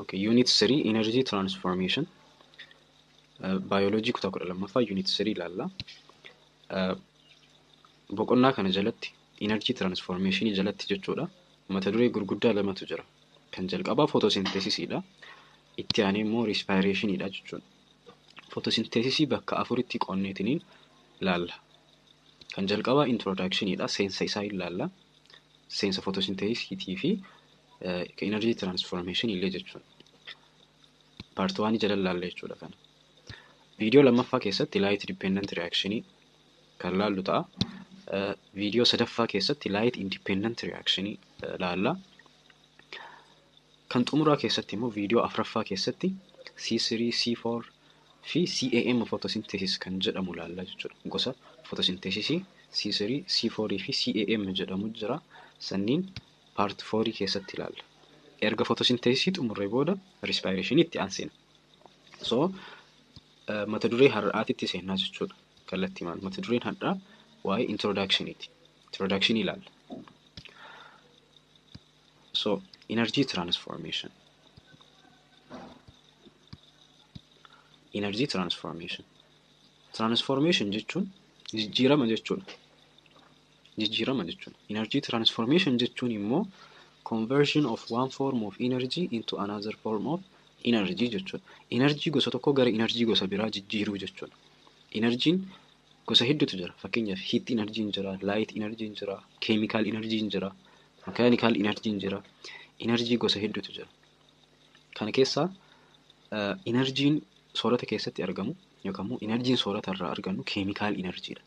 Okay, Unit 3 Energy Transformation. Baayoloojii kutaa 12ffaa Unit 3 ilaalla. Boqonnaa kana jalatti, Energy Transformation jalatti jechuudha, mata duree gurguddaa lamatu jira. Kan jalqabaa photosynthesisiidha. Itti aanee immoo respirationidha jechuudha. Photosynthesisii bakka afuritti qoonneetiniin ilaalla. Kan jalqabaa introductionidha. Seensa isaa ilaalla. Seensa photosynthesisiitii fi energy transformation illee jechuudha. Part 1 jala ilaalla jechuudha kana. Viidiyoo lammaffaa keessatti light dependent reaction kan laallu ta'a. Viidiyoo sadaffaa keessatti light independent reaction laalla. Kan xumuraa keessatti immoo, viidiyoo afuraffaa keessatti, C3, C4 fi CAM photosynthesis kan jedhamu laalla jechuudha. Gosa photosynthesisii C3, C4 fi CAM jedhamu jira. Sanniin part 4 keessatti ilaalla. Erga photosynthesisii xumurree booda respiration itti aansina. So mata duree har'aatitti seennaa jechuudha. Kallattii maal? Mata dureen har'aa waa'ee introductioniiti. Introduction ilaalla. So energy transformation. Energy transformation. Transformation jechuun jijjiirama jechuudha. Jijjiirama jechuudha. Energy transformation jechuun immoo conversion of one form of energy into another form of energy jechuudha. Energy gosa tokko gara energy gosa biraa jijjiiruu jechuudha. Enerjiin gosa hedduutu jira. Fakkeenyaaf, heat energy jira, light energy jira, chemical energy jira, mechanical energy jira. Energy gosa hedduutu jira. Kana keessaa enerjiin soorata keessatti argamu yookaan immoo enerjiin soorata irraa argannu chemical energyidha.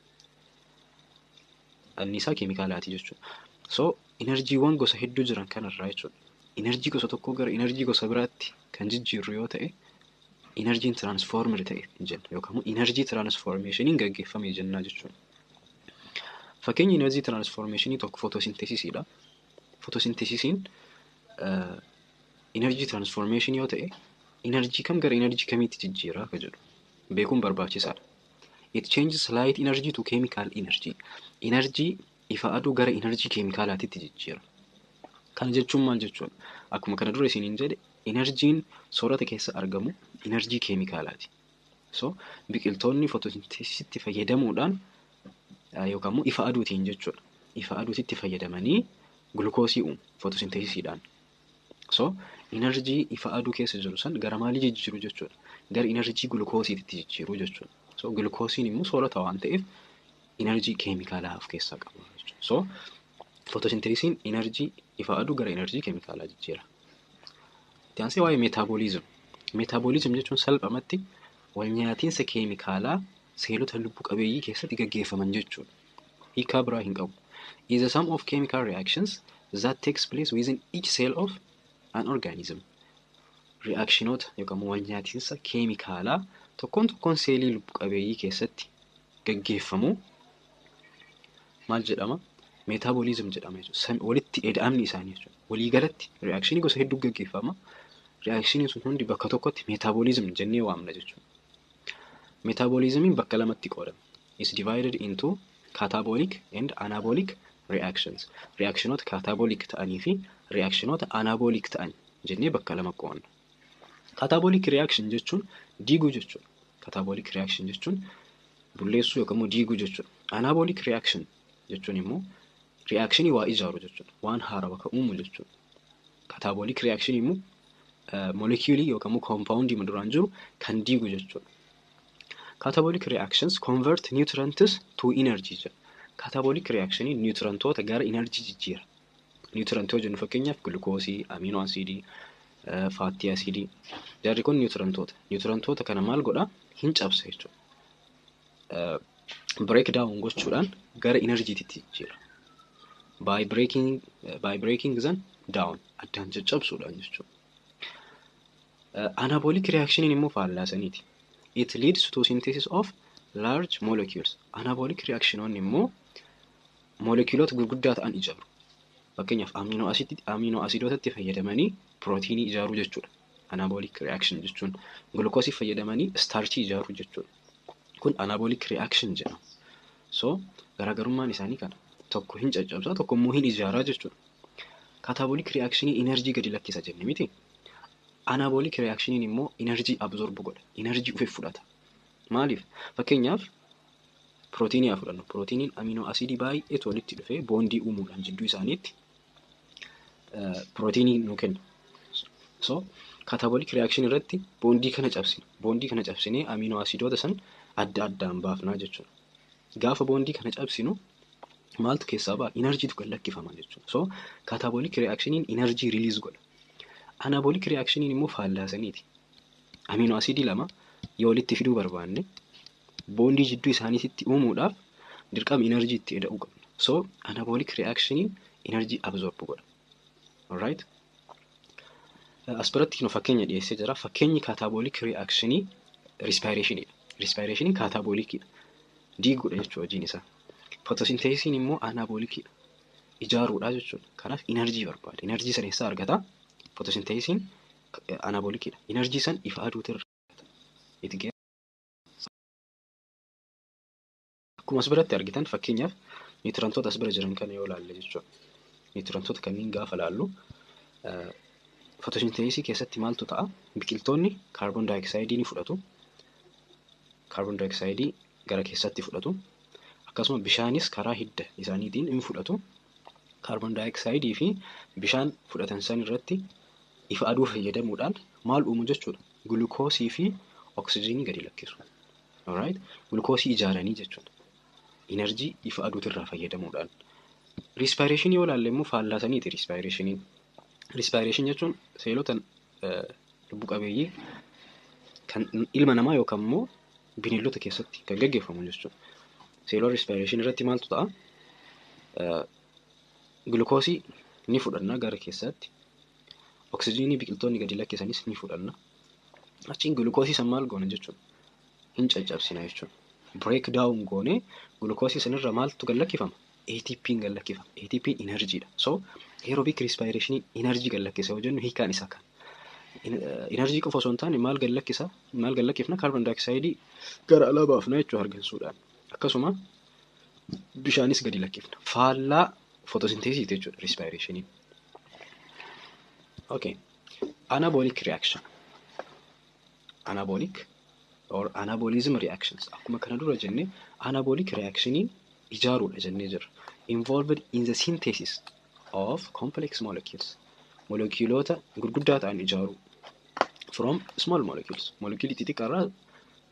Anniisaa keemikaalaati jechuudha. So enerjiiwwan gosa hedduu jiran kanarraa jechuudha, enerjii gosa tokkoo gara enerjii gosa biraatti kan jijjiirru yoo ta'e, enerjiin transformed ta'e jenna yookaan immoo energy transformationiin gaggeeffame jennaa jechuudha. Fakkeenyi energy transformationii tokko photosynthesisiidha. Photosynthesisiin energy transformation yoo ta'e, enerjii kam gara enerjii kamiitti jijjiiraa akka jedhu beekuun barbaachisaadha. It changes light energy to chemical energy. Enerjii ifa aduu gara enerjii keemikaalaatitti jijjiira. Kana jechuun maal jechuudha? Akkuma kana dura isiniin jedhe, enerjiin soorata keessa argamu enerjii keemikaalaati. So biqiltoonni photosynthesisitti fayyadamuudhaan yookaan immoo ifa aduutiin jechuudha. Ifa aduutitti fayyadamanii gulukoosii uumu photosynthesisiidhaan. So enerjii ifa aduu keessa jiru san gara maalii jijjiiru jechuudha? Gara enerjii gulukoosiitti jijjiiru jechuudha. So gulukoosiin immoo soorata waan ta'eef enerjii keemikaalaa of keessaa qaba jechuudha. So photosynthesisiin enerjii ifa aduu gara enerjii keemikaalaa jijjiira. Itti aansee waa'ee metabolism. Metabolism jechuun salphumatti wal nyaatiinsa keemikaalaa seelota lubbu qabeeyyii keessatti gaggeeffaman jechuudha. Hiikaa biraa hin qabu. Is a sum of chemical reactions that takes place within each cell of an organism. Reaakshinoota yookaan wal nyaatiinsa keemikaalaa tokkoon tokkoon seelii lubbu qabeeyyii keessatti gaggeeffamu maal jedhama? Metabolism jedhama jechuudha. Walitti ida'amni isaanii jechuudha. Waliigalatti reaakshinii gosa hedduu gaggeeffama. Reaakshiniin sun hundi bakka tokkotti metabolism jennee waamna jechuudha. Metabolismiin bakka lamatti qoodama. Is divided into catabolic and anabolic reactions. Reaakshinoota catabolic ta'anii fi reaakshinoota anabolic ta'an jennee bakka lama qoodna. Catabolic reaction jechuun diiguu jechuudha. Catabolic reaction jechuun bulleessuu yookaan immoo diiguu jechuudha. Anabolic reaction jechuun immoo reaakshinii waa ijaaru jechuudha. Waan haarawaa kan uumu jechuudha. Catabolic reaction immoo molecuulii yookaan immoo koompaawundii duraan jiru kan diigu jechuudha. Catabolic reactions convert nutrients to energy jedha. Catabolic reactionii nutrientoota gara energy jijjiira. Nutrientoota jennu fakkeenyaaf gulukoosii, amino asiidii, fatty asiidii. Jarri kun nutrientoota. Nutrientoota kana maal godhaa? Hin cabsa jechuudha. Break down gochuudhaan gara enerjiitti jijjiira. By breaking them down, addaan caccabsuudhaan jechuudha. Anabolic reactioniin immoo faallaa saniiti. It leads to synthesis of large molecules. Anabolic reactionoonni immoo moleculoota gurguddaa ta'an ijaaru. Fakkeenyaaf, amino asiidotatti fayyadamanii pirootiinii ijaaruu jechuudha. Anabolic reaction jechuun gulukoosii fayyadamanii starchii ijaaruu jechuudha. Kun anabolic reaction jedhama. So garaagarummaan isaanii kana. Tokko hin caccabsaa, tokko immoo hin ijaaraa jechuudha. Catabolic reactionii enerjii gadi lakkisa jenne miti. Anabolic reactioniin immoo energy absorb godha. Energy ofiif fudhata. Maaliif? Fakkeenyaaf pirootiinii haa fudhannu. Pirootiiniin amino acidii baay'eetu walitti dhufee bondii uumuudhaan jidduu isaaniitti pirootiinii nu kenna. So catabolic reaction irratti bondii kana cabsina. Bondii kana cabsinee amino acidoota san adda addaan baafnaa jechuudha. Gaafa bondii kana cabsinu maaltu keessaa ba'a? Energytu gad lakkifama jechuudha. So catabolic reactioniin energy release godha. Anabolic reactioniin immoo faallaa saniiti. Amino acidii lama yoo walitti fiduu barbaanne bondii jidduu isaaniitti uumuudhaaf dirqama energy itti eda'uu qabna. So anabolic reactioniin energy absorb godha. Alright? As biratti nu fakkeenya dhiyeessee jira. Fakkeenyi catabolic reactionii respirationidha. Respirationiin catabolicidha. Diiguudha jechuudha hojiin isaa. Photosynthesiin immoo anabolicidha. Ijaaruudha jechuudha. Kanaaf energy barbaada. Energy sana eessaa argata? Photosynthesiin anabolicidha. Energy san ifa aduutirra argata. Akkuma as biratti argitan fakkeenyaaf nutrientoota as bira jiran kana yoo ilaalle jechuudha. Nutrientoota kanneen gaafa ilaallu photosynthesisii keessatti maaltu ta'a? Biqiltoonni carbon dioxidii ni fudhatu. Carbon dioxidii gara keessatti fudhatu. Akkasuma bishaanis karaa hidda isaaniitiin ni fudhatu. Carbon dioxidii fi bishaan fudhatan san irratti ifa aduu fayyadamuudhaan maal uumu jechuudha? Gulukoosii fi oksijiinii gadi lakkisu. Alright? Gulukoosii ijaaranii jechuudha. Energy ifa aduutirraa fayyadamuudhaan. Respirationii yoo ilaalle immoo faallaa saniiti respirationiin. Respiration jechuun seelota lubbu qabeeyyii kan ilma namaa yookaan immoo bineeldota keessatti kan gaggeeffamu jechuudha. Seelota respiration irratti maaltu ta'a? Gulukoosii ni fudhanna gara keessaatti. Oksijiinii biqiltoonni gadi lakkisanis ni fudhanna. Achiin gulukoosii san maal goona jechuudha? Hin caccabsina jechuudha. Break down goonee gulukoosii sanirra maaltu gad lakkifama? ATP'n gad lakkifama. ATP'n energyidha. So aerobic respiration energy gad lakkisa yoo jennu hiikaan isaa kana. Energy qofa osoo hin taane maal gad lakkisa? Maal gad lakkifna? Carbon dioxide gara alaa baafna jechuudha hargansuudhaan. Akkasuma bishaanis gadi lakkifna. Faallaa photosynthesis jechuudha respirationiin. Okay. Anabolic reaction. Anabolic or anabolism reactions. Akkuma kana dura jenne anabolic reactioniin ijaaruudha jennee jirra. Involved in the synthesis of complex molecules. Moleculoota gurguddaa ta'an ijaaruu. From small molecules. Molecuulii xixiqqaarraa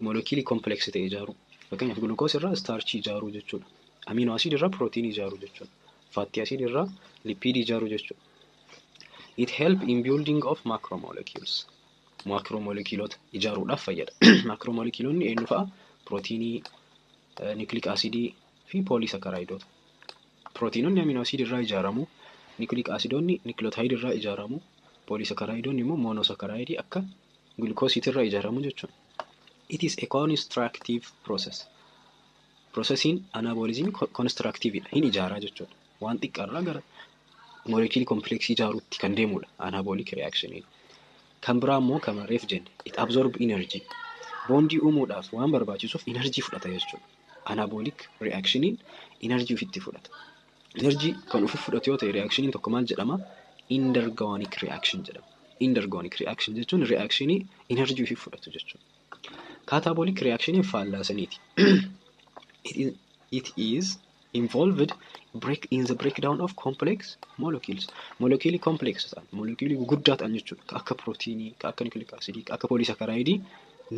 molecuulii complex ta'e ijaaruu. Fakkeenyaaf glucose irraa starchii ijaaruu jechuudha. Amino acid irraa proteinii ijaaruu jechuudha. Fatty acid irraa lipidii ijaaruu jechuudha. It help in building of macromolecules. Macromoleculoota ijaaruudhaaf fayyada. Macromoleculoonni eenyu fa'a? Proteinii, nucleic acidii fi polysaccharidoota. Proteinonni amino acid irraa ijaaramu. Nucleic acidoonni nucleotide irraa ijaaramu. Polysaccharidoonni immoo monosaccharidii akka glucoseitii irraa ijaaramu jechuudha. It is a constructive process. Processiin anabolism constructiveidha. Hin ijaaraa jechuudha. Waan xiqqaarraa gara molecuulii complexii ijaaruutti kan deemudha anabolic reactioniin. Kan biraa immoo kan reef jenne it absorb energy. Bondii uumuudhaaf waan barbaachisuuf energy fudhata jechuudha. Anabolic reactioniin energy ofitti fudhata. Energy kan ofi fudhatu yoo ta'e reactioniin tokko maal jedhama? Endergonic reaction jedhama. Endergonic reaction jechuun reactionii energy ofi fudhatu jechuudha. Catabolic reactioniin faallaa saniiti. It is involved break in the breakdown of complex molecules. Molecuulii complex ta'an, molecuulii gurguddaa ta'an jechuudha. Ka akka proteinii, ka akka nucleic acidii, ka akka polysaccharidii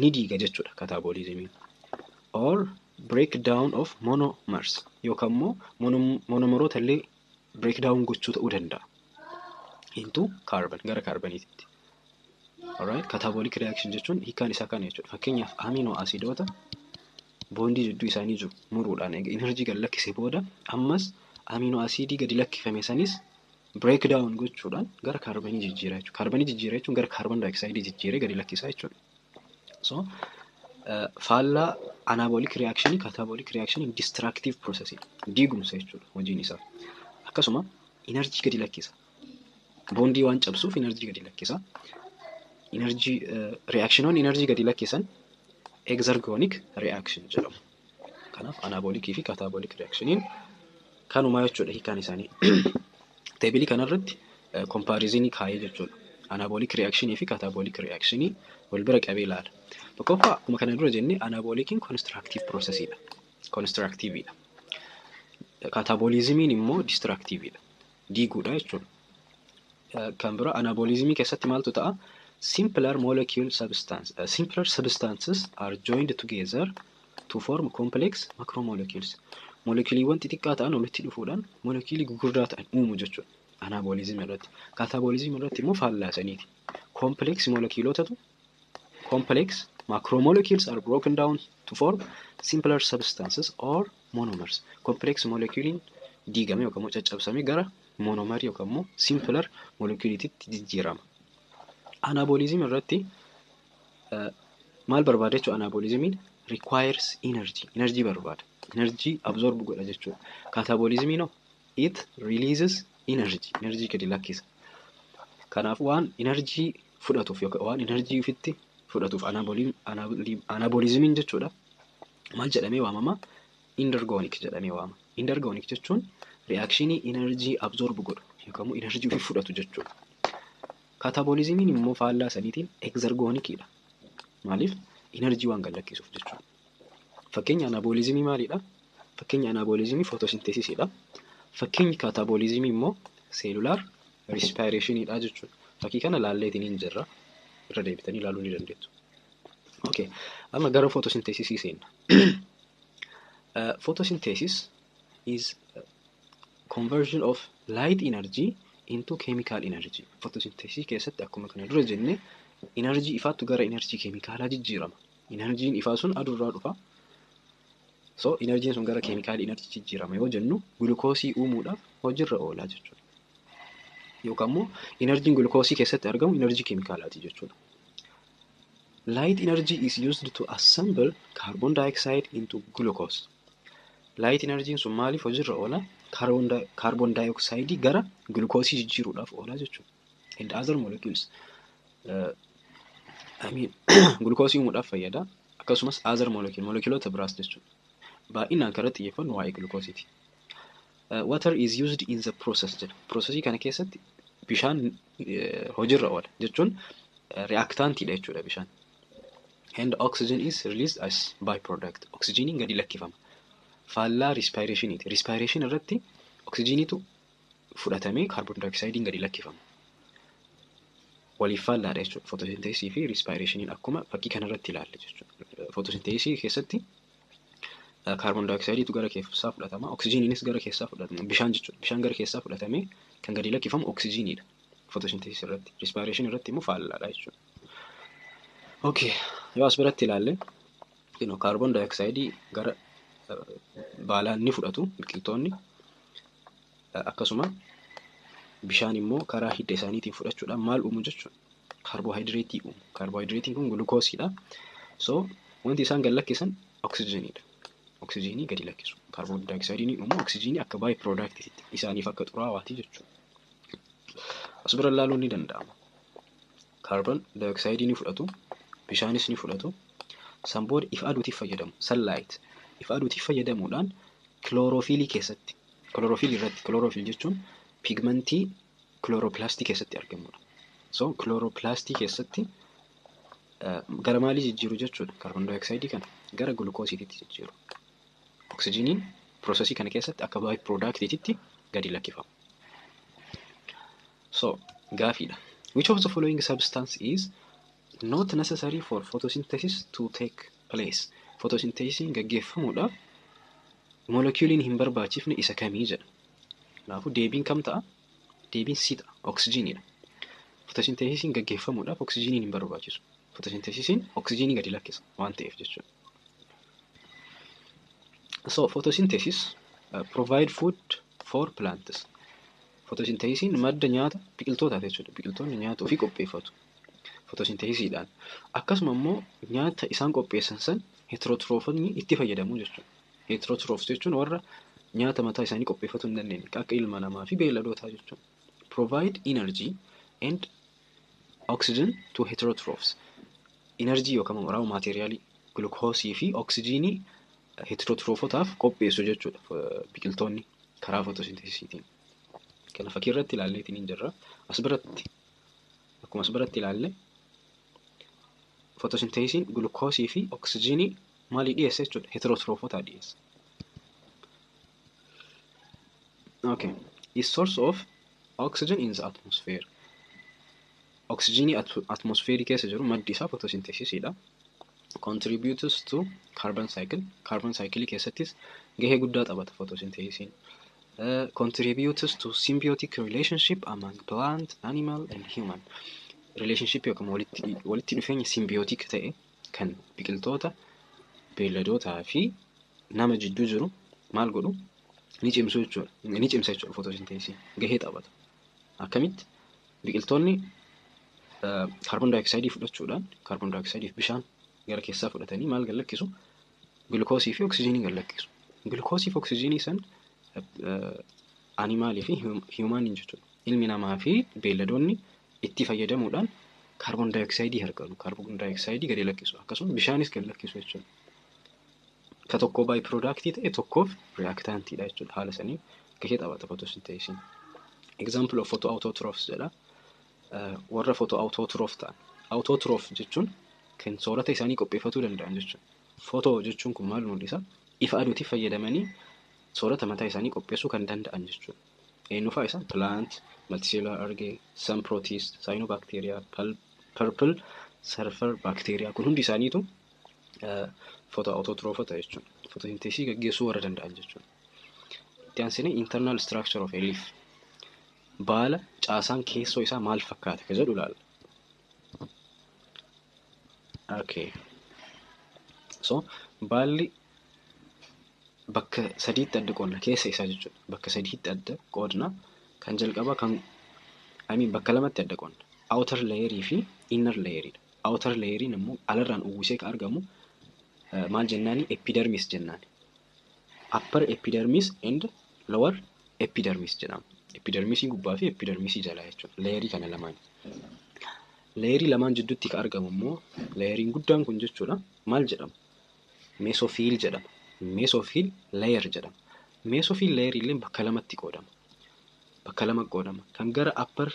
ni diiga jechuudha catabolismiin. Or breakdown of monomers yookaan immoo monomeroota illee breakdown gochuu ta'uu danda'a. Into carbon, gara carboniitti. Alright, catabolic reaction jechuun hiikkaan isaa kana jechuudha. Fakkeenyaaf amino acidoota bondii jidduu isaanii jiru muruudhaan egaa energy gad lakkisee booda ammas amino acidii gadi lakkifame sanis breakdown gochuudhaan gara kaarbanii jijjiira jechuudha. Kaarbanii jijjiira jechuun gara carbon dioxide jijjiiree gadi lakkisaa jechuudha. So faallaa anabolic reaction, catabolic reaction destructive process diigumsa jechuudha hojiin isaa. Akkasuma energy gadi lakkisa. Bondii waan cabsuuf energy gadi lakkisa. Energy reactionoonni energy gadi lakkisan exergonic reaction jedhamu. Kanaaf anabolicii fi catabolic reactioniin kanuma jechuudha hiikaan isaanii. Tableii kanarratti comparisonii kaayee jechuudha. Anabolic reactionii fi catabolic reactionii wal bira qabee ilaala. Tokkoffaa, akkuma kana dura jenne, anaboliciin constructive processiidha. Constructiveidha. Catabolismiin immoo destructiveidha. Diiguudha jechuudha. Kan bira anabolismii keessatti maaltu ta'a? Simpler substances are joined together to form complex macromolecules. Moleculiiwwan xixiqqaa ta'an walitti dhufuudhaan molecuulii gurguddaa ta'an uumu jechuudha. Anabolismii irratti. Catabolismii irratti immoo faallaasaniiti. Complex moleculootatu complex macromolecules are broken down to form simpler substances or monomers. Complex moleculiin diigame yookaan immoo caccabsamee gara monomerii yookaan immoo simpler moleculiititti jijjiirama. Anabolismii irratti maal barbaada jechuudha? Anabolismiin requires energy. Energy barbaada. Energy absorb godha jechuudha. Catabolismiin hoo? It releases energy. Energy gadi lakkisa. Kanaaf waan energy fudhatuuf yookaan waan energy ofitti fudhatuuf anabolismiin jechuudha. Maal jedhamee waamama? Endergonic jedhamee waamama. Endergonic jechuun reactionii energy absorb godhu yookaan immoo energy ofii fudhatu jechuudha. Catabolismiin immoo faallaa saniitiin exergoniciidha. Maaliif? Energy waan gad lakkisuuf jechuudha. Fakkeenya anabolismii maalidha? Fakkeenya anabolismii photosynthesisidha. Fakkeenyi catabolismii immoo cellular respirationidha jechuudha. Fakkii kana laalleetiin hin jirra. Irra deebitanii ilaaluu ni dandeettu. Okay. Amma gara photosynthesisii seenna. Photosynthesis is conversion of light energy into chemical energy. Photosynthesis keessatti akkuma kana dura jenne, energy ifaattu gara energy keemikaalaa jijjiirama. Enerjiin ifaa sun aduurraa dhufa. So enerjiin sun gara chemical energy jijjiirama yoo jennu, gulukoosii uumuudhaaf hojiirra oolaa jechuudha. Yookaan immoo enerjiin gulukoosii keessatti argamu enerjii keemikaalaati jechuudha. Light energy is used to assemble carbon dioxide into glucose. Light energy sun maaliif hojiirra oola? Carbon dioxide gara glukoosii jijjiiruudhaaf oola jechuudha. And other molecules. I mean, glukoosii uumuudhaaf fayyada. Akkasumas other molecule, moleculoota biraas jechuudha. Baay'inaan kan irratti xiyyeeffannu waa'ee glukoosiiti. Water is used in the process jedha. Processii kana keessatti bishaan hojiirra oola jechuun reactantiidha jechuudha bishaan. And oxygen is released as byproduct. Oxygeniin gadi lakkifama. Faallaa respirationiiti. Respiration irratti oxygeniitu fudhatamee carbon dioxidein gadi lakkifama. Waliif faallaadha jechuudha. Photosynthesis fi respirationiin akkuma fakkii kanarratti ilaalle jechuudha. Photosynthesis keessatti carbon dioxideetu gara keessaa fudhatama. Oxygeniinis gara keessaa fudhatama. Bishaan jechuudha. Bishaan gara keessaa fudhatamee kan gadi lakkifamu oxygeniidha. Photosynthesis irratti. Respiration irratti immoo faallaadha jechuudha. Okay, yoo as biratti ilaalle, carbon dioxide gara baalaan ni fudhatu biqiltoonni, akkasuma bishaan immoo karaa hidda isaaniitiin fudhachuudhaan maal uumu jechuudha? Kaarboohayidireetii uumu. Kaarboohayidireetiin kun gulukoosiidha. So wanti isaan gad lakkisan oksijiniidha. Oksijiinii gadi lakkisu. Kaarboon daayoksaayidiin uumu oksijiinii akka by productiitti isaaniif akka xuraawaati jechuudha. As bira ilaaluun ni danda'ama. Kaarboon daayoksaayiidii ni fudhatu, bishaanis ni fudhatu. San booda ifa aduutiif fayyadamu. Sunlight. Ifa aduutiif fayyadamuudhaan kiloorofiilii keessatti, kiloorofiilii irratti, chlorophyll jechuun pigmentii kilooropilaastii keessatti argamudha. So kilooropilaastii keessatti gara maalii jijjiiru jechuudha? Kaarboon daayoksaayiidii kana gara gulukoosiitti jijjiiru. Oksijiiniin processii kana keessatti akka by productiitti gadi lakkifama. So gaafiidha. Which of the following substance is not necessary for photosynthesis to take place? Photosynthesisiin gaggeeffamuudhaaf moolekiyuuliin hin barbaachifne isa kamii jedha. Kanaafuu deebiin kam ta'a? Deebiin C ta'a. Oksijiiniidha. Photosynthesisiin gaggeeffamuudhaaf oksijiiniin hin barbaachisu. Photosynthesisiin oksijiinii gadi lakkisa waan ta'eef jechuudha. So photosynthesis provide food for plants. Photosynthesisiin madda nyaata biqiltootaati jechuudha. Biqiltoonni nyaata ofii qopheeffatu photosynthesisiidhaan. Akkasuma immoo nyaata isaan qopheessan san heterotrophonni itti fayyadamu jechuudha. Heterotrophs jechuun warra nyaata mataa isaanii qopheeffatuu hin dandeenye, akka ilma namaa fi beeyladootaa jechuudha. Provide energy and oxygen to heterotrophs. Energy yookaan raw materialii glukoosii fi oksijiinii heterotroofotaaf qopheessu jechuudha biqiltoonni karaa photosynthesisiitiin. Kana fakkii irratti ilaalleetiin hin jirra. As biratti akkuma Akkuma as biratti ilaalle, photosynthesisiin gulukoosii fi oksijiinii maalii dhiyeessa jechuudha? Heterotroofotaa dhiyeessa. Okay. Is source of oxygen in the atmosphere. Oksijiinii atmosfeerii keessa jiru maddi isaa photosynthesisiidha. Contributes to carbon cycle. Carbon cycle keessattis gahee guddaa taphata photosynthesisiin. Contributes to symbiotic relationship among plant, animal and human. Relationship yookaan walitti dhufeenya symbiotic ta'e kan biqiltoota, beeyladootaa fi nama jidduu jiru maal godhu? Ni cimsu jechuudha. Ni cimsa jechuudha photosynthesisiin. Gahee taphata. Akkamitti? Biqiltoonni kaarboon daayooksaayidii fudhachuudhaan, kaarboon daayooksaayidii fi bishaan gara keessaa fudhatanii maal gad lakkisu? Gulukoosii fi oksijiinii gad lakkisu. Gulukoosii fi oksijiinii san animalii fi humaniin jechuudha. Ilmi namaa fi beeyladoonni itti fayyadamuudhaan kaarboon daayooksaayidii harkanu. Kaarboon daayooksaayidii gadi lakkisu. Akkasuma bishaanis gad lakkisu jechuudha. Ka tokko by productii ta'e tokkoof reactantiidha jechuudha. Haala sanii gahee taphata photosynthesisiin. Example of photoautotrophs jedha. Warra photoautotroph ta'an. Autotroph jechuun kan soorata isaanii qopheeffatuu danda'an jechuudha. Photo jechuun kun maal mul'isa? Ifa aduutti fayyadamanii soorata mataa isaanii qopheessuu kan danda'an jechuudha. Eenyu fa'a isaan? Plant, multicellular algae, some protists, cyanobacteria, purple sulfur bacteria, kun hundi isaaniitu photoautotrophota jechuudha. Photosynthesis gaggeessuu warra danda'an jechuudha. Itti aansinee internal structure of a leaf. Baala caasaan keessoo isaa maal fakkaata ka jedhu ilaalla. Okay. So baalli bakka sadiitti adda qoodna keessa isaa jechuudha. Bakka sadiitti adda qoodna. Kan jalqabaa kan, I mean, bakka lamatti adda qoodna. Outer layerii fi inner layeriidha. Outer layeriin immoo alarraan uwwisee kan argamu maal jennaani? Epidermis jennaani. Upper epidermis and lower epidermis jedhama. Epidermisii gubbaa fi epidermisii jalaa jechuudha. Layerii kana lamaan. Layerii lamaan jidduutti kan argamu immoo layeriin guddaan kun jechuudha maal jedhama? Mesophyll jedhama. Mesophyll layer jedhama. Mesophyll layer illee bakka lamatti qoodama. Bakka lama qoodama. Kan gara upper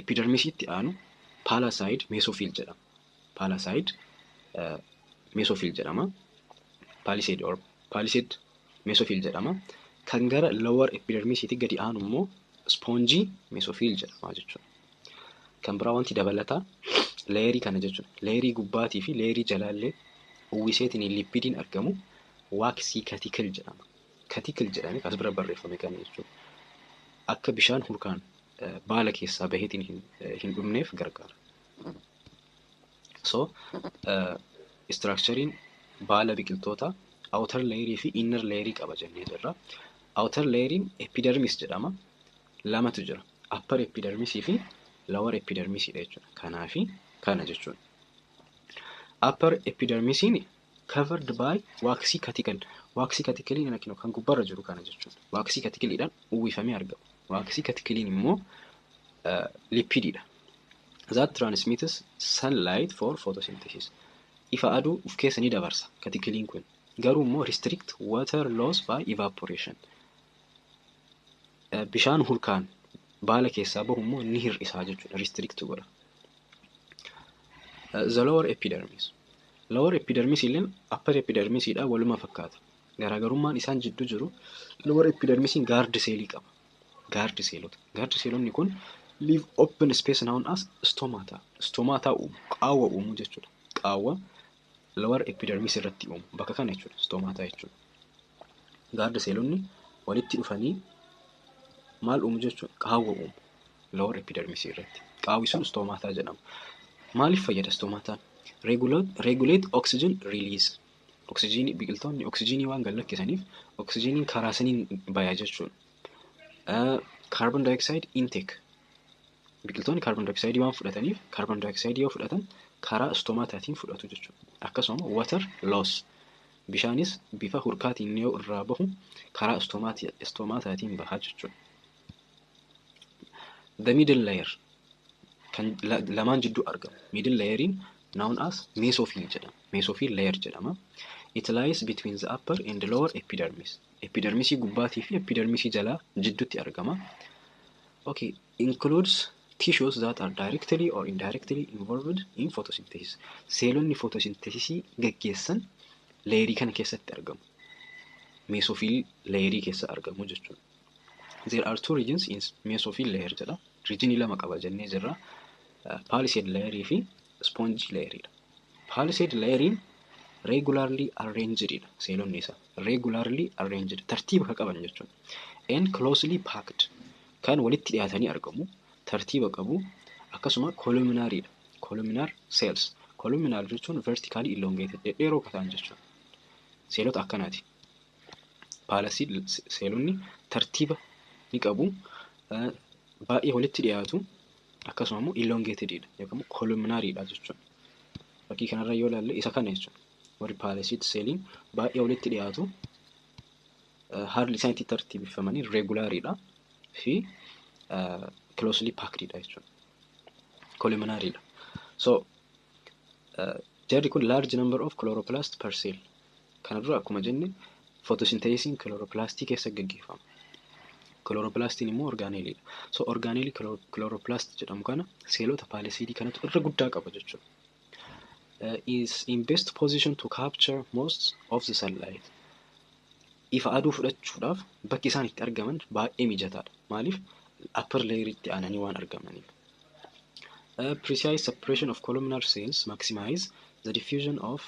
epidermisiitti aanu palisade mesophyll jedhama. Palisade mesophyll jedhama. Palisade or palisade mesophyll jedhama. Kan gara lower epidermisiitti gadi aanu immoo spongy mesophyll jedhama jechuudha. Kan biraa wanti dabalataa layerii kana jechuudha. Layerii gubbaatii fi layerii jalaallee uwwiseetiin lipidiin argamu waxy cuticle jedhama. Cuticle jedhamee as bira barreeffame kana jechuudha. Akka bishaan hurkaan baala keessaa baheetiin hin dhumneef gargaara. So structurein baala biqiltootaa outer layerii fi inner layerii qaba jennee jirra. Outer layeriin epidermis jedhama. Lamatu jira. Upper epidermisii fi lower epidermisiidha jechuudha. Kanaa fi kana jechuudha. Upper epidermisiin covered by waxy cuticle. Waxy cuticlein kan gubbaarra jiru kana jechuudha. Waxy cuticleidhaan uwwifamee argama. Waxy cuticlein immoo lipidiidha. That transmits sunlight for photosynthesis. Ifa aduu of keessa ni dabarsa cuticlein kun. Garuu immoo restrict water loss by evaporation. Bishaan hurkaan baala keessaa bahu immoo ni hir'isaa jechuudha. Restrict godha. The lower epidermis. Lower epidermis illeen upper epidermisiidha waluma fakkaata. Garaagarummaan isaan jidduu jiru lower epidermisiin guard cellii qaba. Guard cellota. Guard cellonni kun leave open space known as stomata. Stomata uumu. Qaawwa uumu jechuudha. Qaawwa lower epidermis irratti uumu. Bakka kana jechuudha. Stomata jechuudha. Guard cellonni walitti dhufanii maal uumu jechuudha? Qaawwa uumu. Lower epidermis irratti. Qaawwi sun stomata jedhama. Maaliif fayyada stomataan? Regulate oxygen release. Oksijiinii, biqiltoonni oksijiinii waan gad lakkisaniif oksijiiniin karaa saniin baya jechuudha. Carbon dioxide intake. Biqiltoonni carbon dioxide waan fudhataniif, carbon dioxide yoo fudhatan karaa stomataatiin fudhatu jechuudha. Akkasuma water loss. Bishaanis bifa hurkaatiin yoo irraa bahu karaa stomataatiin baha jechuudha. The middle layer kan lamaan jidduu argamu. Middle layeriin known as mesophyll jedhama. Mesophyll layer jedhama. It lies between the upper and the lower epidermis. Epidermisii gubbaatii fi epidermisii jalaa jidduutti argama. Okay, includes Tissues that are directly or indirectly involved in photosynthesis. Seelonni photosynthesisii gaggeessan layerii kana keessatti argamu. Mesophyll layerii keessa argamu jechuudha. There are two regions in mesophyll layer jedha. Regionii lama qaba jennee jirra. Palisade layerii fi spongy layeriidha. Palisade layeriin regularly arranged dha seelonni isaa. Regularly arranged, tartiiba kan qaban jechuudha. And closely packed, kan walitti dhiyaatanii argamu. Tartiiba qabu. Akkasuma columnariidha. Columnar cells. Columnar jechuun vertically elongated, dhedheeroo kan ta'an jechuudha. Seelota akkanaati. Palisade seelonni tartiiba ni qabu. Baay'ee walitti dhiyaatu. Akkasuma immoo elongated dha yookaan immoo columnariidha jechuudha. Fakkii kanarra yoo ilaalle isa kana jechuudha. Warri palisade seeliin baay'ee walitti dhiyaatu. Haalli isaan itti tartiibeffamanii regulariidha fi closely packed dha jechuudha. Columnariidha. So jarri kun large number of chloroplast per cell. Kana dura akkuma jenne photosynthesisiin chloroplastii keessa gaggeeffama. Chloroplastiin immoo organelleidha. So organelleii chloroplast jedhamu kana seelota palisadeii kanatu irra guddaa qaba jechuudha. Is in best position to capture most of the sunlight. Ifa aduu fudhachuudhaaf bakki isaan itti argaman baay'ee mijataadha. Maaliif? Upper layeritti aananii waan argamaniif. Precise separation of columnar cells maximize the diffusion of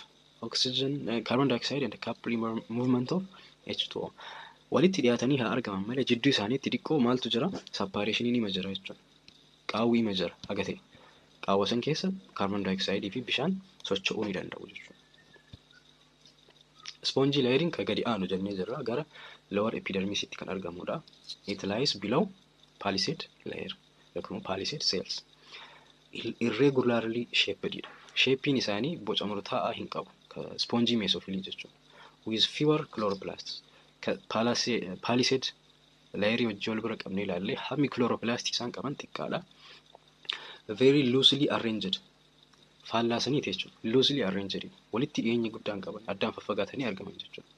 oxygen, carbon dioxide and the capillary movement of H2O. Walitti dhiyaatanii haa argaman malee jidduu isaaniitti xiqqoo maaltu jira? Separationiin ima jira jechuudha. Qaawwi ima jira haga ta'e. Qaawwa san keessa carbon dioxide fi bishaan socho'uu ni danda'u jechuudha. Spongy layeriin kan gadi aanu jennee jirra, gara lower epidermisitti kan argamudha. It lies below palisade layer yookiin palisade cells. Irregularly shaped dha. Shapeiin isaanii boca murtaa'aa hin qabu. Spongy mesophyll jechuudha. With fewer chloroplasts. Palisade layerii wajjin wal bira qabnee ilaalle hammi chloroplastii isaan qaban xiqqaadha. Very loosely arranged. Faallaasaniiti jechuudha. Loosely arranged. Walitti dhiyeenya guddaan qaban, addaan faffagaatanii argaman jechuudha.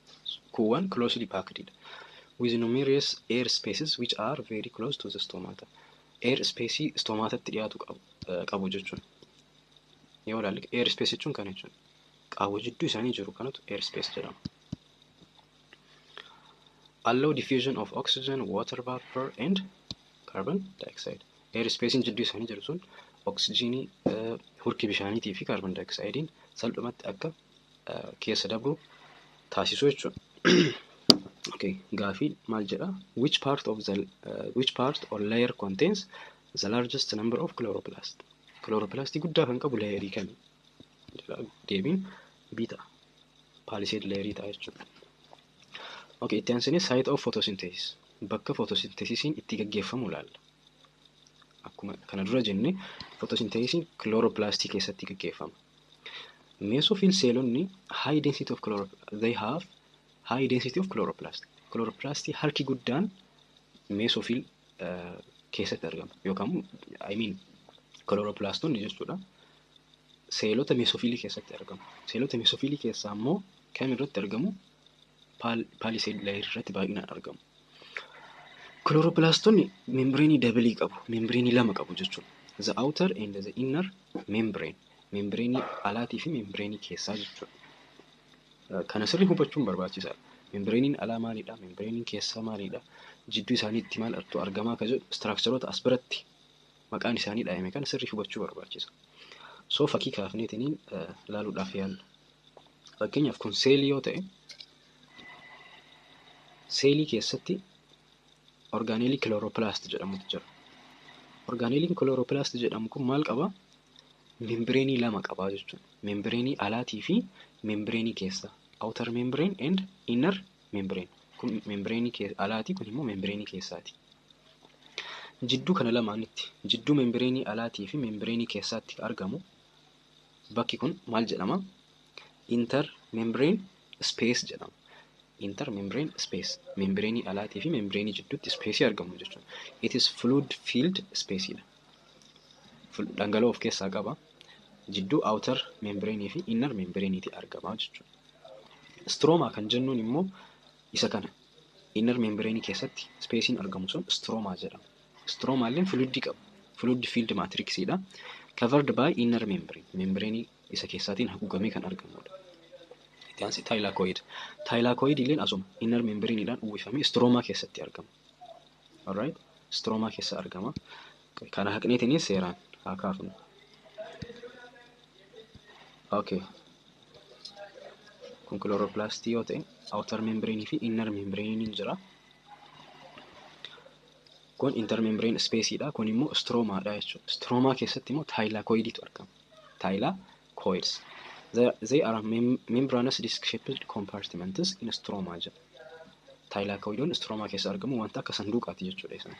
Kuuwwan closely packed dha. With numerous air spaces which are very close to the stomata. Air space stomatatti dhiyaatu qabu jechuudha. Yoo ilaalle air space jechuun kana jechuudha. Qaawwa jidduu isaanii jiru kanatu air space jedhama. Allow diffusion of oxygen, water vapor and carbon dioxide. Air spacein jidduu isaanii jiru sun oksijiinii, hurki bishaaniitii fi carbon dioxidein salphumatti akka keessa dabru taasisu jechuudha. Okay, gaafii maal jedha? Which part or layer contains the largest number of chloroplast? Chloroplastii guddaa kan qabu layerii kami? Deebiin B ta'a. Palisade layerii ta'a jechuudha. Okay, itti aansinee site of photosynthesis. Bakka photosynthesisiin itti gaggeeffamu ilaalla. Akkuma kana dura jenne photosynthesisiin chloroplastii keessatti gaggeeffama. Mesophyll seelonni high density of they have high density of chloroplast. Chloroplastii harki guddaan mesophyll keessatti argama. Yookaan, I mean, chloroplastonni jechuudha. Seelota mesophylii keessatti argamu. Seelota mesophylii keessaa immoo kam irratti argamu? Palisade layer irratti baay'inaan argamu. Chloroplastonni membraneii doubleii qabu. Membraneii lama qabu jechuudha. The outer and the inner membrane. Membraneii alaatii fi membraneii keessaa jechuudha. Kana sirrii hubachuun barbaachisaadha. Membraneiin alaa maalidha? Membraneiin keessaa maalidha? Jidduu isaaniitti maaltu argamaa kan jedhu structureoota as biratti maqaan isaanii dhaayame kana sirrii hubachuu barbaachisa. So fakkii kaafneetiniin ilaaluudhaaf yaalla. Fakkeenyaaf kun seelii yoo ta'e, seelii keessatti organelleii chloroplast jedhamutu jira. Organelleiin chloroplast jedhamu kun maal qabaa? Membraneii lama qabaa jechuudha. Membraneii alaatii fi membraneii keessaa. Outer membrane and inner membrane. Kun membraneii alaatii, kun immoo membraneii keessaati. Jidduu kana lamaanitti, jidduu membraneii alaatii fi membraneii keessaatti argamu bakki kun maal jedhama? Inter membrane space jedhama. Inter membrane space. Membraneii alaatii fi membraneii jidduutti spaceii argamu jechuudha. It is fluid filled space dha. Dhangala'oo of keessaa qaba. Jidduu outer membrane fi inner membraneeti argama jechuudha. Stroma kan jennuun immoo isa kana. Inner membrane keessatti spaceiin argamu sun stroma jedhama. Stroma illee fluidii qaba. Fluid filled matrixiidha. Covered by inner membrane. Membrane isa keessaatiin haguugamee kan argamudha. Itti aansee thylakoid. Thylakoid illeen asuma inner membraneidhaan uwwifamee stroma keessatti argama. Alright? Stroma keessa argama. Kana haqneetiinis seeraan haa kaafnu. Okay. Kun chloroplastii yoo ta'e, outer membrane fi inner membrane jira. Kun intermembrane spaceidha. Kun immoo stromaadha jechuudha. Stroma keessatti immoo thylakoiditu argama. Thylakoids. They are membranous disc-shaped compartments in stroma jedha. Thylakoidoon stroma keessa argamu wanta akka sanduuqaati jechuudha isaan.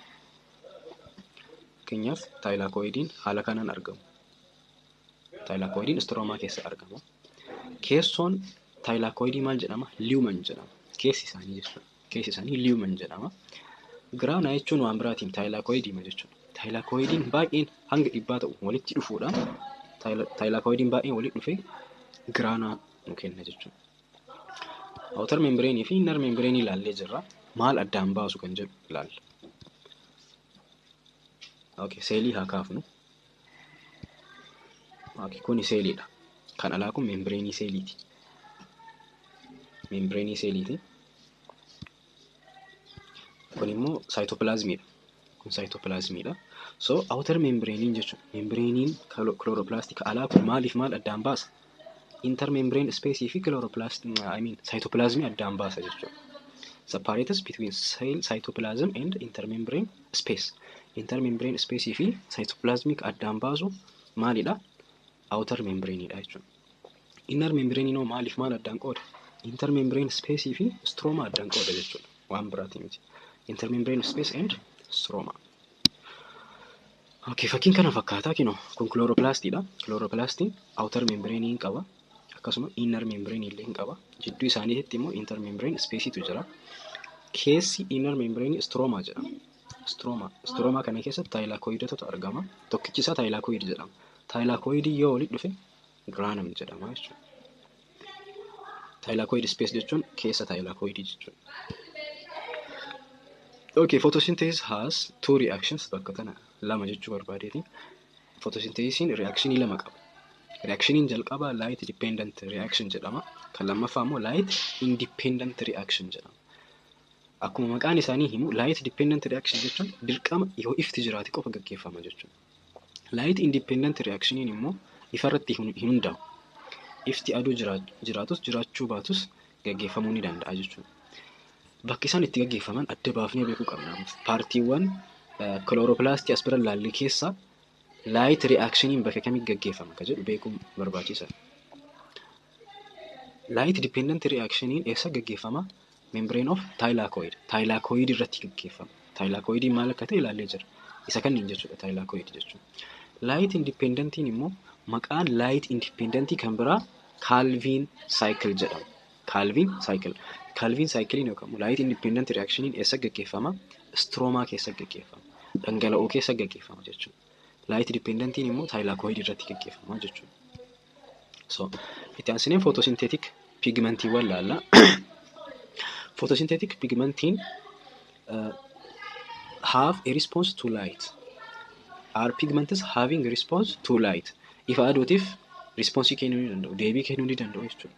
Fakkeenyaaf, thylakoidiin haala kanaan argamu. Thylakoidiin stroma keessa argama. Keessoon thylakoidii maal jedhama? Lumen jedhama. Keessi isaanii jechuudha. Keessi isaanii lumen jedhama. Grana jechuun waan biraatiin thylakoidii jechuudha. Thylakoidiin baay'een hanga 100 ta'u walitti dhufuudhaan, thylakoidiin baay'een walitti dhufee grana nu kenna jechuudha. Outer membrane fi inner membrane ilaallee jirra. Maal addaan baasu kan jedhu ilaalla. Okay, seelii haa kaafnu. Okay, kuni seeliidha. Kan alaa kun membrane seeliiti. Membrane seeliiti. Kun immoo saayitoopilaazmiidha. Kun saayitoopilaazmiidha. So outer membrane jechuudha. Membrane chloroplastii ka alaa kun maaliif maal addaan baasa? Intermembrane space fi chloroplast, I mean cytoplasm, addaan baasa jechuudha. Separates between cell cytoplasm and intermembrane space. Intermembrane space fi cytoplasmic addaan baasu maalidha? Outer membrane dha jechuudha. Inner membrane immoo maaliif maal addaan qooda? Intermembrane space fi stroma addaan qooda jechuudha. Waan biraati miti. Intermembrane space and stroma. Okay, fakkiin kana fakkaataa kinoo kun chloroplastiidha. Chloroplastiin outer membrane hin qaba. Akkasuma inner membrane illee hin qaba. Jidduu isaaniitti immoo intermembrane spacetu jira. Keessi inner membrane stroma jedhama. Stroma. Stroma kana keessatti thylakoidotatu argama. Tokkichi isaa thylakoid jedhama. Thylakoidii yoo walitti dhufe granum jedhama jechuudha. Thylakoid space jechuun keessa thylakoidii jechuudha. Okay, photosynthesis has two reactions, bakka kana lama jechuu barbaadeeti. Photosynthesisiin reactionii lama qaba. Reactioniin jalqabaa light dependent reaction jedhama. Kan lammaffaa immoo light independent reaction jedhama. Akkuma maqaan isaanii himu, light dependent reaction jechuun dirqama yoo ifti jiraate qofa gaggeeffama jechuudha. Light independent reactioniin immoo ifarratti hin hundaa'u. Ifti aduu jiraatus jiraachuu baatus gaggeeffamuu ni danda'a jechuudha. Bakki isaan itti gaggeeffaman adda baafnee beekuu qabna. Partiiwwan chloroplastii as bira ilaalle keessaa light reactioniin bakka kamitti gaggeeffama ka jedhu beekuun barbaachisaadha. Light dependent reactioniin eessa gaggeeffama? Membrane of thylakoid. Thylakoid irratti gaggeeffama. Thylakoidiin maal akka ta'e ilaallee jira. Isa kanneen jechuudha thylakoid jechuun. Light independentiin immoo, maqaan light independentii kan biraa Calvin cycle jedhama. Calvin cycle. Calvin cyclein yookaan light independent reactioniin eessa gaggeeffama? Stroma keessa gaggeeffama. Dhangala'oo keessa gaggeeffama jechuudha. Light dependentiin immoo thylakoid irratti gaggeeffama jechuudha. So, itti aansinee photosynthetic pigmentiiwwan laalla. Photosynthetic pigmentiin have a response to light. Are pigments having response to light. Ifa aduutiif responsii kennuu ni danda'u, deebii kennuu ni danda'u jechuudha.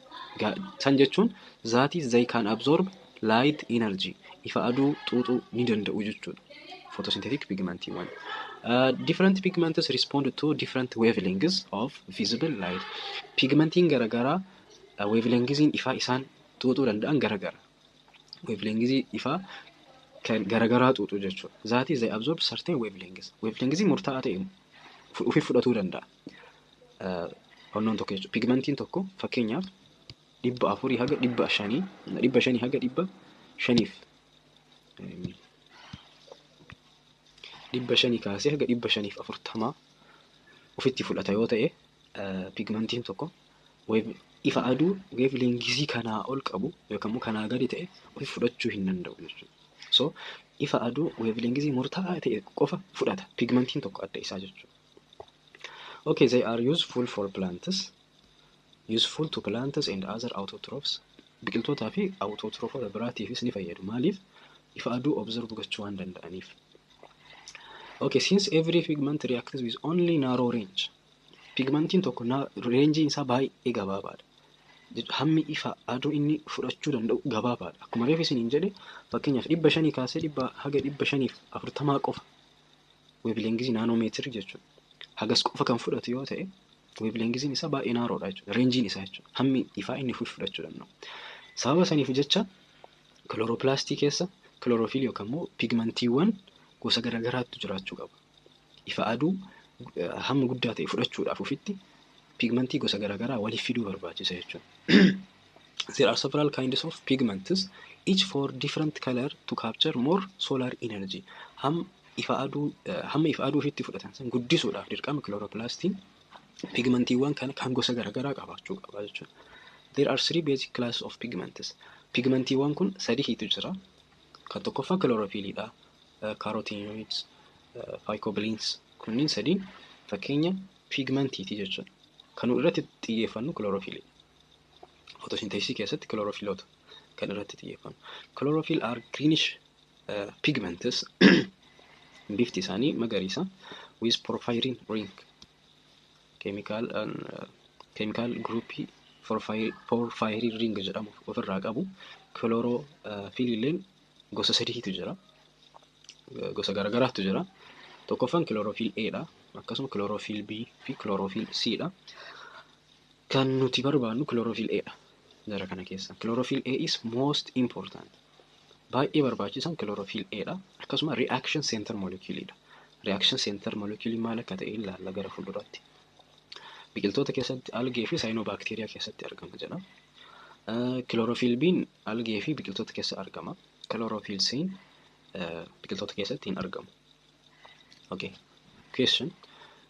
San jechuun, that is, they can absorb light energy. Ifa aduu xuuxuu ni danda'u jechuudha. Photosynthetic pigmentiiwwan. Different pigments respond to different wavelengths of visible light. Pigmentiin garaagaraa wavelengthsiin ifaa isaan xuuxuu danda'an garagara. Wavelengthsii ifaa kan garagaraa xuuxu jechuudha. That is, they absorb certain wavelengths. Wavelengthsii murtaa'aa ta'e ofii fudhatuu danda'a. Onnoon tokko jechuudha. Pigmentiin tokko fakkeenyaaf 400 haga 500, 500 haga 500f, 500 kaasee haga 540 ofitti fudhata yoo ta'e, pigmentiin tokko ifa aduu wavelengthsii kanaa ol qabu yookaan immoo kanaa gadi ta'e ofi fudhachuu hin danda'u jechuudha. So ifa aduu wavelengthsii murtaa'aa ta'e qofa fudhata pigmentiin tokko adda isaa jechuudha. Okay, they are useful for plants. Useful to plants and other autotrophs. Biqiltootaa fi autotrophota biraatiifis ni fayyadu. Maaliif? Ifa aduu absorb gochuu waan danda'aniif. Okay, since every pigment reacts with only narrow range. Pigmentiin tokko rangeiin isaa baay'ee gabaabaadha. Hammi ifa aduu inni fudhachuu danda'u gabaabaadha. Akkuma reefu isiniin jedhe, fakkeenyaaf 500 kaasee haga 540 qofa wavelengthii nanometerii jechuudha. Hagas qofa kan fudhatu yoo ta'e, wavelengthiin isaa baay'ee narrowdha jechuudha. Rangeiin isaa jechuudha. Hammi ifaa inni fudhachuu danda'u. Sababa saniif jecha chloroplastii keessa chlorophyll yookaan immoo pigmentiiwwan gosa garaagaraatu jiraachuu qaba. Ifa aduu hamma guddaa ta'e fudhachuudhaaf ofitti pigmentii gosa garaagaraa waliif fiduu barbaachisa jechuudha. There are several kinds of pigments, each for different color, to capture more solar energy. Hamma ifa aduu ofitti fudhatan san guddisuudhaaf dirqama chloroplastiin pigmentiiwwan kana kan gosa garaagaraa qabaachuu qaba jechuudha. There are three basic classes of pigments. Pigmentiiwwan kun sadiitu jira. Kan tokkoffaa chlorophyllidha. Carotenoids, phycobilins kunniin sadiin fakkeenya pigmentiiti jechuudha. Kan nu irratti xiyyeeffannu chlorophyllidha. Photosynthesis keessatti chlorophylloota kan irratti xiyyeeffannu. Chlorophyll are greenish pigments, bifti isaanii magariisa, with porphyrin ring chemical groupii porphyrin ring jedhamu ofirraa qabu. Chlorophyllilleen gosa sadiitu jira. Gosa garaagaraatu jira. Tokkoffaan chlorophyll A dha. Akkasuma chlorophyll B fi chlorophyll C dha. Kan nuti barbaannu chlorophyll A dha. Jara kana keessa. Chlorophyll A is most important. Baay'ee barbaachisan chlorophyll A dha. Akkasuma reaction center molecule dha. Reaction center molecule maal akka ta'e ilaalla gara fuulduraatti. Biqiltoota keessatti, algae fi cyanobacteria keessatti argama jedha. Chlorophyll B'n algae fi biqiltoota keessa argama. Chlorophyll C'n biqiltoota keessatti hin argamu. Okay. Question.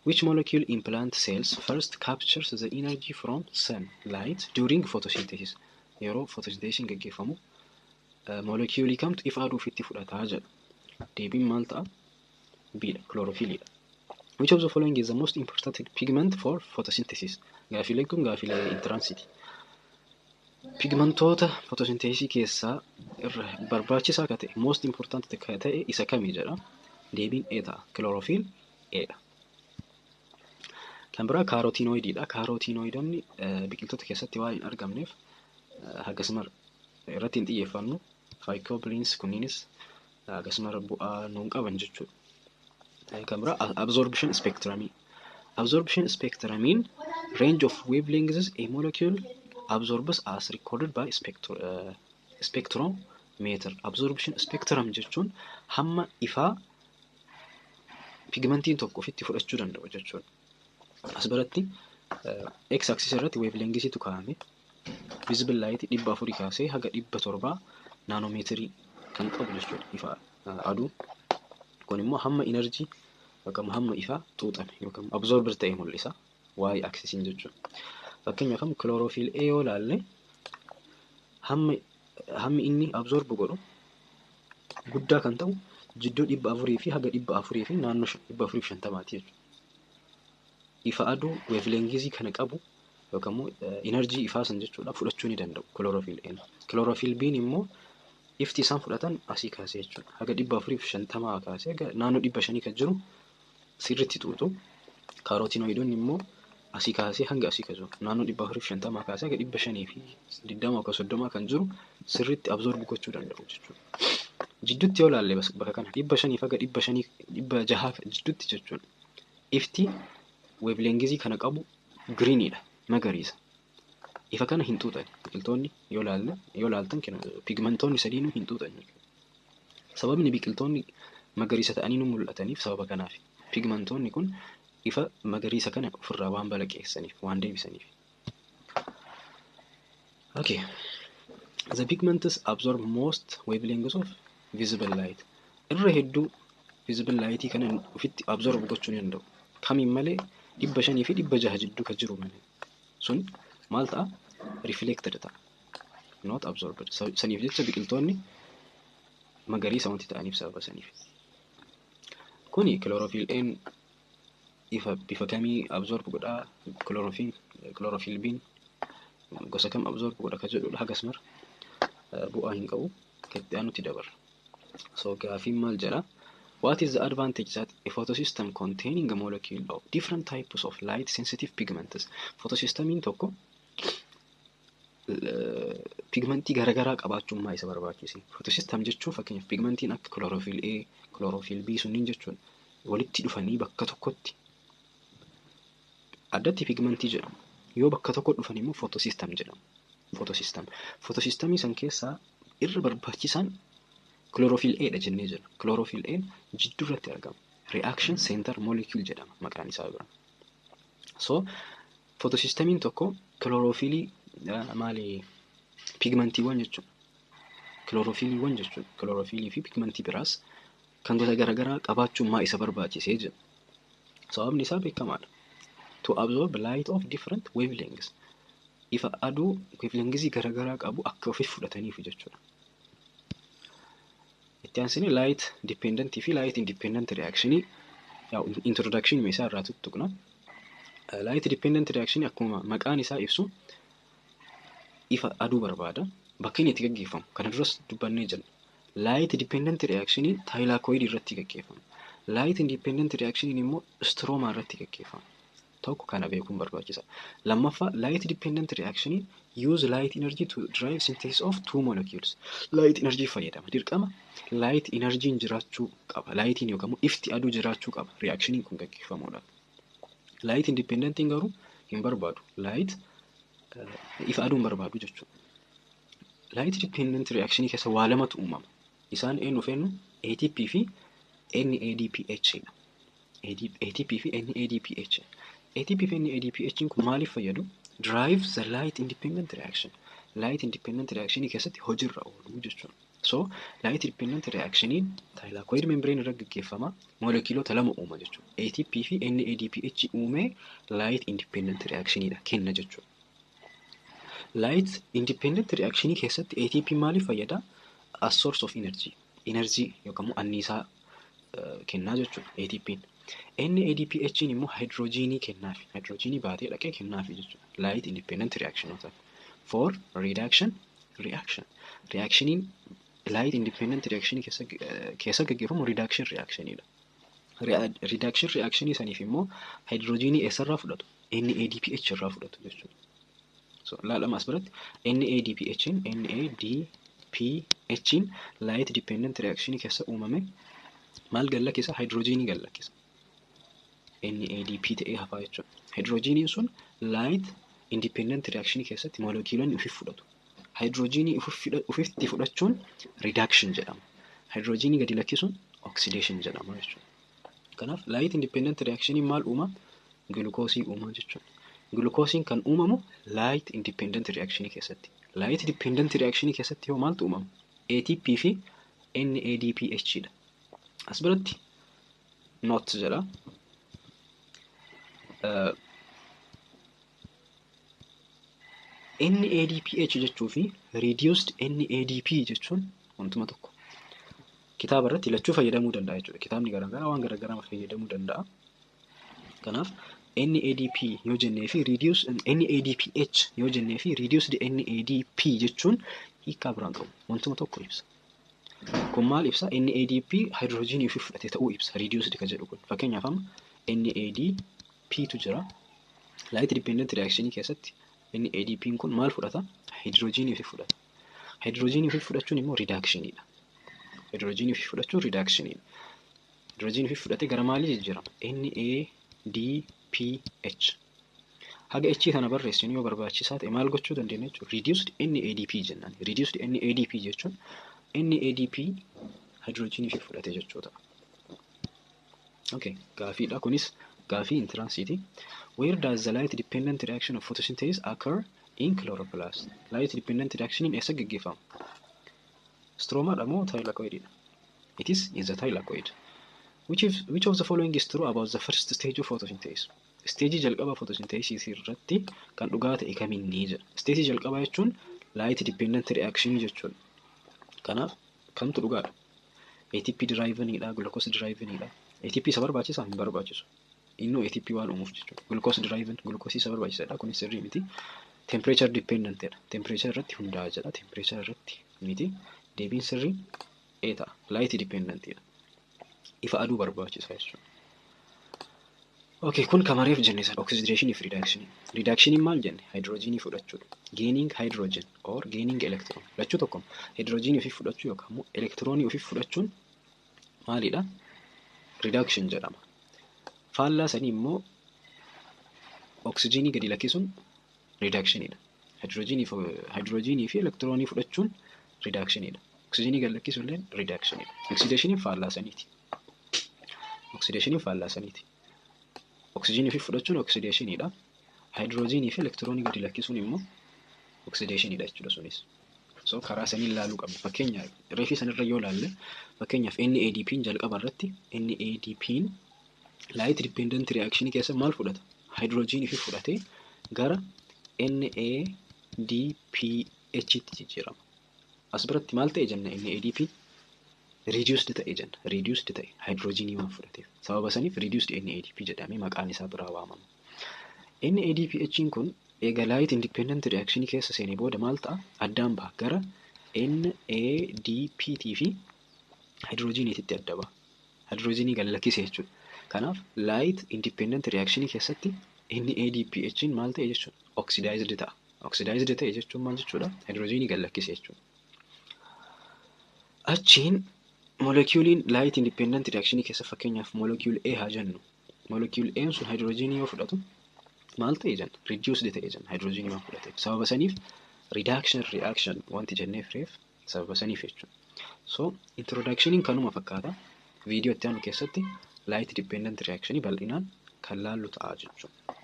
Which molecule in plant cells first captures the energy from sunlight during photosynthesis? Yeroo photosynthesis gaggeeffamu molecuulii kamtu ifa aduu ofitti fudhataa jedha. Deebiin maal ta'a? B dha. Chlorophyllidha. Which of the following is the most important pigment for photosynthesis? Gaafiileen kun gaafiilee entranceiiti. Pigmentoota photosynthesis keessaa irra barbaachisaa akka ta'e, most important akka ta'e isa kami jedha. Deebiin A ta'a. Chlorophyll A dha. Kan biraa carotenoidiidha. Carotenoidonni biqiltoota keessatti waan hin argamneef akkasuma irratti hin xiyyeeffannu. Phycobilins kunniinis akkasuma bu'aa nuun qaban jechuudha. Kan biraa absorption spectrumii. Absorption spectrumiin range of wavelengths a molecule absorbs as recorded by spectrometer. Absorption spectrum jechuun hamma ifaa pigmentiin tokko ofitti fudhachuu danda'u jechuudha. As biratti x axis irratti wavelengthsitu kaa'ame, visible light 400 kaasee haga 700 nanometerii kan qabu jechuudha ifa aduu. Kun immoo hamma energy yookaan hamma ifaa xuuxame yookaan absorb ta'e mul'isa y axisiin jechuudha. Fakkeenyaaf amma chlorophyll A yoo ilaalle, hammi inni absorb godhu guddaa kan ta'u jidduu 400 fi haga 400 fi naannoo 450ti jechuudha. Ifa aduu wavelengthii kana qabu yookaan immoo energy ifaa san jechuudha fudhachuu ni danda'u chlorophyll A. Chlorophyll B'n immoo ifti isaan fudhatan asii kaasee jechuudha. Haga 450 kaasee haga naannoo 500 kan jiru sirriitti xuuxu. Carotenoidonni immoo asii kaasee hanga asii kan jiru, naannoo 450 kaasee haga 520 yookaan 30 kan jiru sirriitti absorb gochuu danda'u jechuudha. Jidduutti yoo ilaalle, bakka kana 500 haga 500, 600 jidduutti jechuudha. Ifti wavelengthii kana qabu greeniidha, magariisa. Ifa kana hin xuuxan biqiltoonni. Yoo ilaalle, yoo ilaaltan, pigmentoonni sadiinuu hin xuuxan jechuudha. Sababni biqiltoonni magariisa ta'anii nu mul'ataniif sababa kanaaf. Pigmentoonni kun ifa magariisa kana ofirraa waan balaqqeessaniif, waan deebisaniif. Okay. The pigments absorb most wavelengths of visible light. Irra hedduu visible light kana ofitti absorb gochuu ni danda'u. Kamiin malee? 500 fi 600 jidduu kan jiru malee. Sun maal ta'a? Reflected ta'a. Not absorbed. Saniif jecha biqiltoonni magariisa wanti ta'aniif sababa saniif. Kuni chlorophyll A'n ifa bifa kamii absorb godhaa, chlorophyll B'n gosa kam absorb godha ka jedhudha, hagas mara bu'aa hin qabu. Itti aanutti dabarra. So gaafiin maal jedha? What is the advantage that A photosystem containing a molecule of different types of light sensitive pigments. Photosystemiin tokko pigmentii garaagaraa qabaachummaa isa barbaachise. Photosystem jechuun fakkeenyaaf pigmentiin akka chlorophyll A, chlorophyll B sunniin jechuun walitti dhufanii bakka tokkotti addatti pigmentii jedhamu. Yoo bakka tokko dhufan immoo photosystem jedhamu. Photosystem. Photosystemii san keessaa irra barbaachisaan chlorophyll A dha jennee jirra. Chlorophyll A jidduu irratti argama. Reaction center molecule jedhama maqaan isaa bira. So photosystemiin tokko chlorophyllii maali pigmentiiwwan jechuudha. Chlorophylliiwwan jechuudha. Chlorophyllii fi pigmentii biraas kan gosa garaagaraa qabaachummaa isa barbaachisee jira. Sababni isaa beekamaadha. To absorb light of different wavelengths. Ifa aduu wavelengths garaagaraa qabu akka ofiif fudhataniif jechuudha. Itti aansinee light dependent fi light independent reaction introduction isaa irraa tuttuqna. Light dependent reaction akkuma maqaan isaa ibsu ifa aduu barbaada. Bakka inni itti gaggeeffamu kana duras dubbannee jirra. Light dependent reaction thylakoid irratti gaggeeffama. Light independent reaction immoo stroma irratti gaggeeffama. Tokko kana beekuun barbaachisa. Lammaffaa, light dependent reaction use light energy to drive synthesis of two molecules. Light energy fayyadama. Dirqama light energy jiraachuu qaba. Lightiin yookaan ifti aduu jiraachuu qaba. Reactioniin kun gaggeeffamuudhaaf. Light independent garuu hin barbaadu. Light ifa aduu hin barbaadu jechuudha. Light dependent reaction keessa waa lamatu uumama. Isaan eenyu fi eenyu? ATP fi NADPH dha. ATP fi NADPH. ATP fi NADPH kun maaliif fayyadu? Drive the light independent reaction. Light independent reaction keessatti hojiirra oolu jechuudha. So light dependent reactioniin thylakoid membrane irra gaggeeffama. Molekiilota lama uuma jechuudha. ATP fi NADPH uumee light independent reactionidha kenna jechuudha. Light independent reaction keessatti ATP maaliif fayyada? As source of energy. Energy yookaan immoo anniisaa kennaa jechuudha ATP'n. NADPH immoo hydrogenii kennaafi. Hydrogenii baatee dhaqee kennaafi jechuudha. Light independent reaction for reduction reaction. Reactioniin light independent reaction keessa gaggeeffamu reduction reactionidha. Reduction reactionii saniif immoo hydrogenii eessarraa fudhatu? NADPH irraa fudhatu jechuudha. So laalama as biratti NADPH NADPH light dependent reaction keessa uumame maal gallakkisa? Hydrogenii gallakkisa. NADP ta'ee hafaa jechuudha. Hydrogeniin sun light independent reaction keessatti molekiilonni ofiif fudhatu. Hydrogenii ofitti fudhachuun reduction jedhama. Hydrogenii gadi lakkisuun oxidation jedhama jechuudha. Kanaaf light independent reaction maal uuma? Glukoosii uuma jechuudha. Glukoosiin kan uumamu light independent reaction keessatti. Light dependent reaction keessatti yoo maaltu uumama? ATP fi NADPH dha. As biratti note jedha. NADPH jechuu fi reduced NADP jechuun wantuma tokko. Kitaaba irratti lachuu fayyadamuu danda'a jechuudha. Kitaabni garaagaraa waan garaagaraa fayyadamuu danda'a. Kanaaf NADP yoo jennee fi reduce NADPH yoo jennee fi reduced NADP jechuun hiikaa biraan qabu. Wantuma tokko ibsa. Kun maal ibsa? NADP hydrogenii ofii fudhate ta'uu ibsa. Reduced ka jedhu kun. Fakkeenyaaf amma NADP tu jira. Light dependent reaction keessatti NADP kun maal fudhata? Hydrogenii ofii fudhata. Hydrogenii ofii fudhachuun immoo reductionidha. Hydrogenii ofii fudhachuun reductionidha. Hydrogenii ofii fudhatee gara maalii jijjiirama? NADPH. Haga H kana barreessinu yoo barbaachisaa ta'e maal gochuu dandeenya jechuudha? Reduced NADP jennaan. Reduced NADP jechuun NADP hydrogenii ofii fudhate jechuudha. Okay, gaafiidha. Kunis gaafii entranceiiti. Where does the light dependent reaction of photosynthesis occur in chloroplast? Light dependent reaction eessa gaggeeffama? Stromaadha moo thylakoididha? It is in the thylakoid. Which of the following is true about the first stage of photosynthesis? Stage jalqaba photosynthesis irratti kan dhugaa ta'e kamiinni jedha. Stage jalqabaa jechuun light dependent reaction jechuudha. Kanaaf kamtu dhugaadha? ATP drivenidha, glucose drivenidha. ATP isa barbaachisaa? Hin barbaachisu. Innuu ATP waan uumuuf jechuudha. Glucose driven, glucose isa barbaachisaadha. Kunis sirrii miti. Temperature dependent dha. Temperature irratti hundaa'a jedha. Temperature irratti miti. Deebiin sirrii A ta'a. Light dependent dha. Ifa aduu barbaachisa jechuudha. Okay, kun kamareef jenne sana oxidation fi reduction. Reduction maal jenne? Hydrogenii fudhachuudha. Gaining hydrogen or gaining electron. Lachuu tokkoma. Hydrogenii ofii fudhachuu yookaan immoo elektiroonii ofii fudhachuun maalidha? Reduction jedhama. Faallaa sanii immoo oksijiinii gadi lakkisuun reductionidha. Hydrogenii fi elektiroonii fudhachuun reductionidha. Oksijiinii gadi lakkisuun illee reductionidha. Oxidationiin faallaa saniiti. Oxidationiin faallaa saniiti. Oksijiinii fi fudhachuun oxidationiidha. Hydrogenii fi elektiroonii gadi lakkisuun immoo oxidationiidha jechuudha sunis. So karaa sanii ilaaluu qabna. Fakkeenya reefii sanirra yoo ilaalle, fakkeenyaaf NADP'n jalqaba irratti NADP'n light dependent reaction keessa maal fudhata? Hydrogenii fi fudhatee gara NADPH tti jijjiirama. As biratti maal ta'e jenna? NADP reduced ta'e jenna. Reduced ta'e hydrogenii waan fudhateef. Sababa saniif reduced NADP jedhamee maqaan isaa biraa waamama. NADPH kun eega light independent reaction keessa seenee booda maal ta'a? Addaan baha, gara NADPT fi hydrogeniitti adda baha. Hydrogenii gad lakkise jechuudha. Kanaaf light independent reaction keessatti NADPH maal ta'e jechuudha? Oxidized ta'a. Oxidized ta'e jechuun maal jechuudha? Hydrogenii gad lakkise jechuudha. Achiin molecuuliin light independent reaction keessa, fakkeenyaaf molecule A haa jennu. Molecule A sun hydrogenii yoo fudhatu maal ta'e jenna? Reduced ta'e jenna hydrogenii waan fudhateef. Sababa saniif reduction reaction wanti jenneef reef sababa saniif jechuudha. So introductioniin kanuma fakkaata. Viidiyoo itti aanu keessatti light dependent reaction bal'inaan kan laallu ta'a jechuudha.